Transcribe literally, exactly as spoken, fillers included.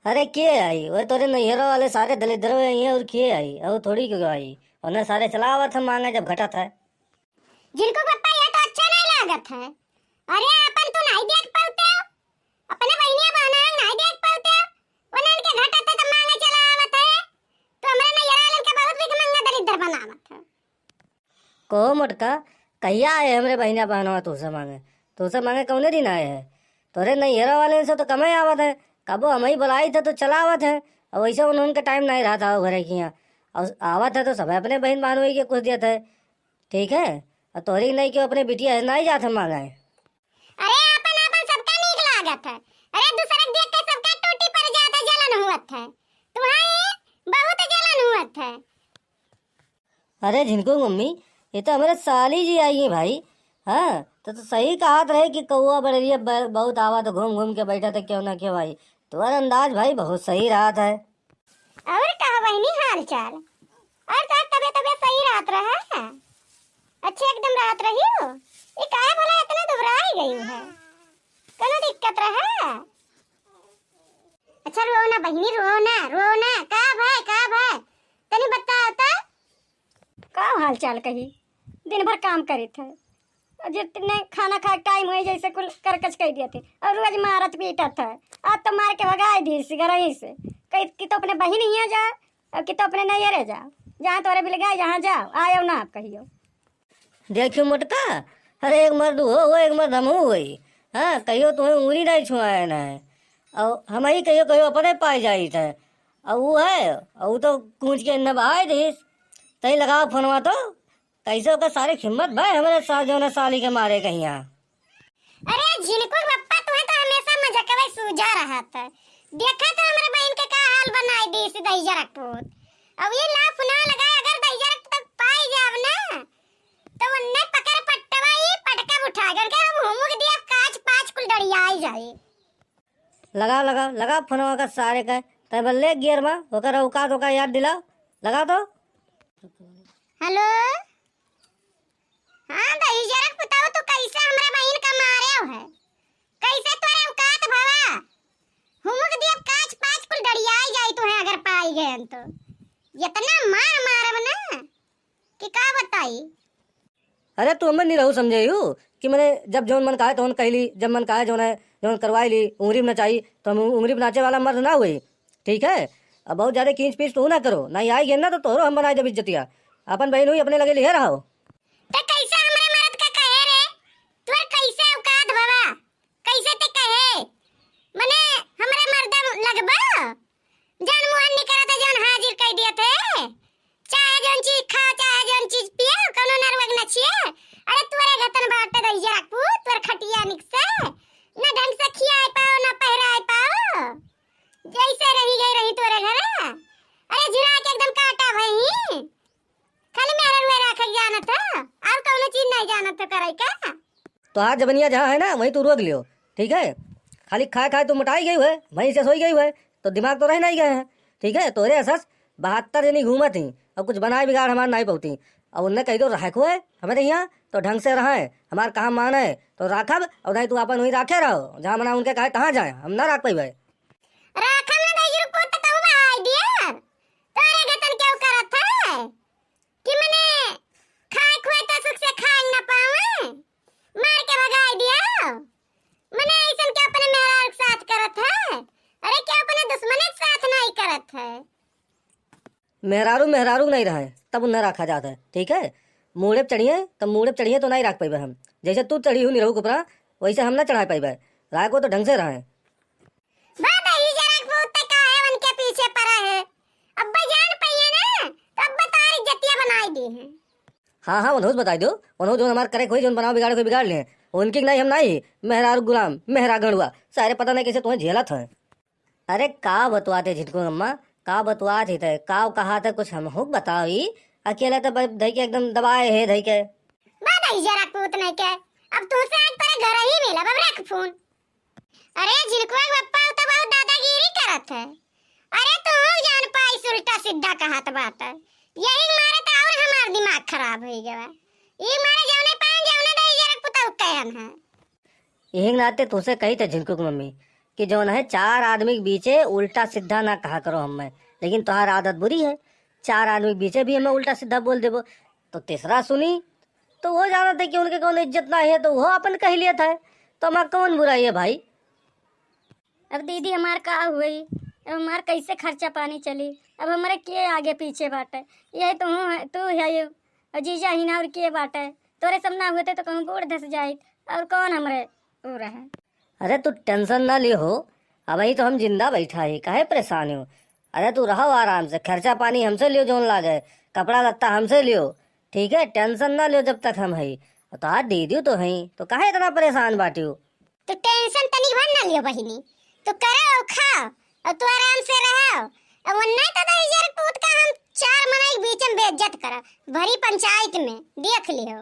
अरे के आई? वो तोरे नैहरो वाले सारे दलिद्दर आई हैं, और के आई? और थोड़ी क्यों आई? उन्हें सारे चला आवत है मांगे जब घटत है। झिनकू पप्पा, ये तो अच्छा नहीं लागत है। अरे अपन तो नहीं देख पाते हो, अपने बहनिया बहना नहीं देख पाते हो, उन्हें के घटत है तो मांगे चला आवत है। तो हमरा नैहरा वालन के बहुत भिखमंगा दलिद्दर बनावत है। को मोटका, कहिया आए हमरे बहिनिया बहनवा तोसे मांगे? तोसे मांगे कौने दिन आए है? तोरे नैहरा वाले से तो कमे आवत है, कबो हमही बुलाई थे तो चला आवत है। और वैसे उन्होंने के टाइम नहीं रहा था घरे किया, और आवत है तो सब अपने बहन बहनोई के कुछ देत है, ठीक है। और तोरी नहीं क्यों अपने बिटिया है नहीं जात है मांगे। अरे आपन आपन सबका नीक लागत है। अरे दूसरे के देख के सबका टूटी पड़ जात है, जलन हुअत है। तुम्हारी बहुत जलन हुअत है। अरे झिनकू मम्मी, ये तो हमारे साली जी आई है भाई। हाँ, तो, तो सही कहत रहे कि कौआ बड़ेरिया ब-, बहुत आवा तो घूम घूम के बैठा था, क्यों ना क्यों आई। तुम्हारा अंदाज भाई बहुत सही रहा था। और कहा बहनी हाल चाल? और तो तबीयत, तबीयत सही रहत रहा? अच्छे एकदम रहत रही हो? ये काहे भला इतना दुबराई गई है? कोनो दिक्कत रहा? अच्छा रो ना बहनी, रो ना, रो ना। का भाई, का भाई? तनी बताओ तो। का हाल चाल कही? दिन भर काम करित है, और जितने खाना खाए टाइम हुए जैसे कुल करकच कह दिए थे, और रोज मारत पीटत है। आज तो मार के भगाई दी इस घरही से, कही कि तो अपने बहिन हियाँ जा, और कि तो अपने नैहरे जा, जहाँ तोरे मिल गए जहाँ जाओ, आयो ना आप कहियो। देखियो मोटका, अरे एक मर्द हो, वो एक मर्द हम होई। हाँ, कहियो तुम्हें उंगली नहीं छुआए ना है, और हम ही कहियो कहियो अपने पाए जाइत है, और वो है, और वो तो कूच के इन्ने बहाए दिस। तई लगाओ फोनवा तो, कैसे ओकर सारी हिम्मत भय हमरे साथ जौन साली के मारे कहिया। अरे झिनकुर बप्पा, तुम्हें तो हमेशा मजाकवे सूझा रहत है। देखा तो हमरे बहन के का हाल बनाई दिस दहिजरा पूत। अब ये लाफ ना लगाए, अगर दहिजरा तक पाई जाब ना, तो उन्ने पकड़ पट्टवा ये पटका उठा के उनके हम हुमुक दिया, काच पाच कुल डड़ियाई जाए। लगा, लगा, लगा फोनवा का सारे का। तय बल्ले गियर मा, ओकर औकात, ओकर याद दिला। लगा तो। हेलो। हाँ, दहिजरक पुताऊ, तू कैसे हमरा बहिन का मारे है? कैसे तोरे औकात भवा? हुमुक दिया काच पाच कुल डड़ियाई जाई तुहे अगर पाई गए तो। इतना मार मारब ना कि का बताई। अरे तू हमें नहीं रहू समझे यू कि मने जब जौन मन काहे तौन कहली, जब मन काहे जौन है, जौन करवाई ली, उंगरी में नचाई, तो हम उंगरी में नाचे वाला मर्द ना हुई, ठीक है? अब बहुत ज्यादा खींच पीछ तू ना करो, नहीं आई गेन ना तो तोहरो हम बनाई देब इज्जतिया, अपन बहन हुई अपने लगे लिहे रहो। ते कैसे हमरे मर्द का कहे रे? तोर कैसे औकात भवा? कैसे ते कहे? मने हमरे मर्द लगबा? जौन मुहन निकरत है, जौन हाजिर कई दियत है। चाहे जौन चीज खा, चाहे जौन चीज पिए, कोनो नरवग न छिए। अरे तोरे घतन बाटे दहिजरा पूत, तोर खटिया निकसे। न ढंग से खियाए पाओ, न पहिराए पाओ। जैसे रही गई रही तोरे घरे। अरे झुरा के एकदम काटा भई। खाली मेहररुए राखे के जानत है, और कौनो चीज नहीं जानत है करे का? तोहार जबनिया जहाँ है ना, वहीं तू रोक लियो, ठीक है? खाली खाए खाए तू मोटाई गई है, वहीं से सोई गई है, तो दिमाग तो रह नहीं गए हैं, ठीक है? तोरे असस बहत्तर जनी घूमत ही, और कुछ बनाए बिगाड़ हमार नहीं पौती। और उनने कही तो रहे को है हमारे यहाँ, तो ढंग से रहे, हमार काम माने, तो राखब, और नहीं तू अपन वहीं राखे रहो, जहाँ मना उनके कहे तहाँ जाए, हम ना राख पैबे। राखब ना दहिजरू पूत, तो कहूँ बहाई दिया, तोरे गतन क्यों करत है? कि मने खाए खुए तो सुख से खाए न पावे, मार के भगाई दिया। मने ऐसन के अपने मेहरारू के साथ करत है? अरे क्या अपने दुश्मन के साथ नहीं करत है? मेहरारू मेहरारू नहीं रहे तब उन्हें रखा जाता है, ठीक है? मूड़े पे चढ़िए तब मूड़े पे चढ़िए तो नहीं रख पाइबे हम। जैसे तू चढ़ी हूँ निरहू के ऊपरा, वैसे हम ना चढ़ा पाइबे। राय को तो ढंग से रहे। बा दहिजरा पूत, काहे उनके पीछे पड़ा है? अब्बा जान पइहे ना, तो अब्बा तार इज्जतिया बनाई दी है। हाँ, हाँ, उन्हों से बताई दो, उन्हों जो हमार करे कोई, जो बनाओ बिगाड़े कोई बिगाड़ ले, उनकी नहीं, हम नहीं, मेहरारू गुलाम, मेहरा गंडुआ, सारे पता नहीं कैसे तुम्हें झेलत हैं। अरे का बतवाते झिटकू अम्मा, का बतवात ही ते, का कहा ते, कुछ हम हुक बताओ ही, अकेले तो ब-, धई के एकदम दबाए है धई के। बा दहिजरा पूत नहीं के, अब तू से आज तेरे घर ही मिला, अब रख फोन। अरे झिनकुआ के पप्पा, उ तो बहुत दादागिरी करत है। अरे तू जान पाइस उल्टा सीधा कहत बात है। यही मारे तो और हमार दिमाग खराब हो गया। ई मारे जौने पाएन जौने दहिजरा पुतहु कहन है। यही नाते तुझसे कही थे झिनकू की मम्मी कि जौन है, चार आदमी के बीचे उल्टा सीधा ना कहा करो हमें, लेकिन तोहार आदत बुरी है, चार आदमी के बीचे भी हमें उल्टा सीधा बोल देबो, तो तीसरा सुनी, तो वो जानत है कि उनके कौन इज्जत ना है, तो वो अपन कह लिया था, तो हमार कौन बुराई है भाई? अब दीदी, हमार का हुई? अब हमार कैसे खर्चा पानी चली? अब हमारे के आगे पीछे बाटे? यही तो हूँ, तू है ये, और जीजा ही ना, और के बाटे? तोरे सब ना होते तो कहूँ बूढ़ धस जाइत, और कौन हमरे वो रहे? अरे, तू टेंशन ना लियो हो, अबही तो हम जिंदा बैठा ही, काहे परेशान हो? अरे, तू रहो आराम से, खर्चा पानी हमसे लियो जौन लागे, कपड़ा लत्ता हमसे लियो, ठीक है? टेंशन ना लियो जब तक हम हई। और तोहार दीदी तो हई, तो काहे इतना परेशान बाटियो? तू टेंशन तनी भर ना लियो बहिनी, तू करो और खाओ और तू आराम से रहो। और वो नहीं तो दहिजर पूत का हम चार मनई के बीच में बेइज्जत करा भरी पंचायत में, देख लियो।